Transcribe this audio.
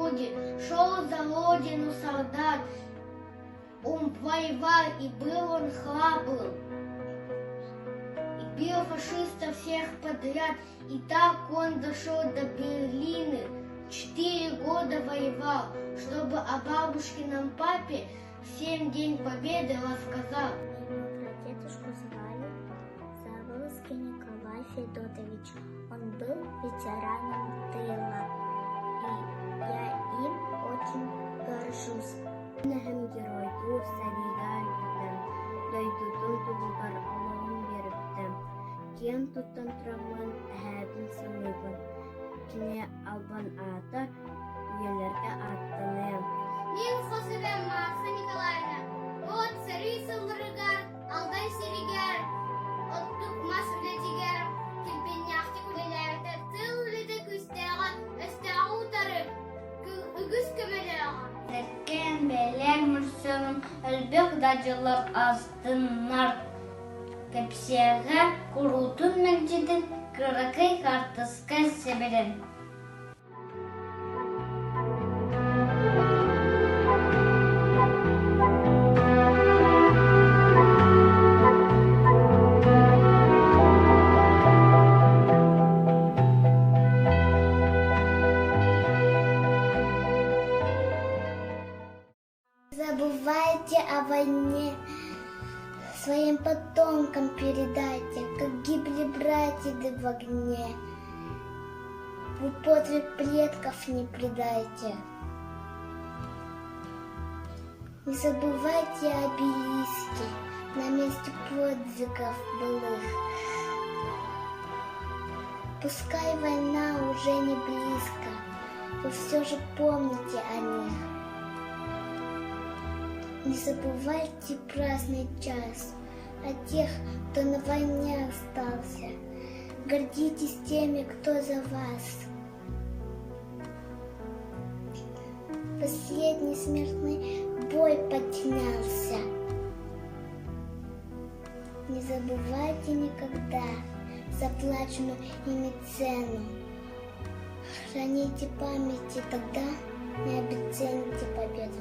дороге шел за родину солдат. Он воевал и был он храбрым. И бил фашистов всех подряд. И так он дошел до Берлина. Четыре года воевал, чтобы о бабушкином папе всем День Победы рассказал. Моего прадедушку звали Заволоцкий Николай Федотович. Он был ветераном тыла, и я им очень горжусь. Эһэм геройдуу сэриигэ өлбүтэ, дойдутун туһугар олоҕун биэрбитэ. Киэн туттан тураммын эһээбин саныыбын, кини албан аата үйэлэргэ ааттаныа. Мин хос эбэм Марфа Николаевна от сэрии сылларыгар Алдан сиригэр оттук мас үлэтигэр килбиэннээхтик үлэлээбитэ, тыыл үлэтэ күүстээҕэ, өстөөҕү утары үгүс көмөлөөҕө. Эркин бэлэм мырсыным элбэх да дьыллар астыннар. Кэпсиэҕэ куруутун мэлдьитин кыракый хартыска сэбэрэн. Забывайте о войне, своим потомкам передайте, как гибли братья в огне. Вы подвиг предков не предайте. Не забывайте обелиски на месте подвигов былых. Пускай война уже не близко, вы все же помните о них. Не забывайте праздный час о тех, кто на войне остался. Гордитесь теми, кто за вас. Последний смертный бой поднялся. Не забывайте никогда заплаченную ими цену. Храните память, и тогда не обесцените победу.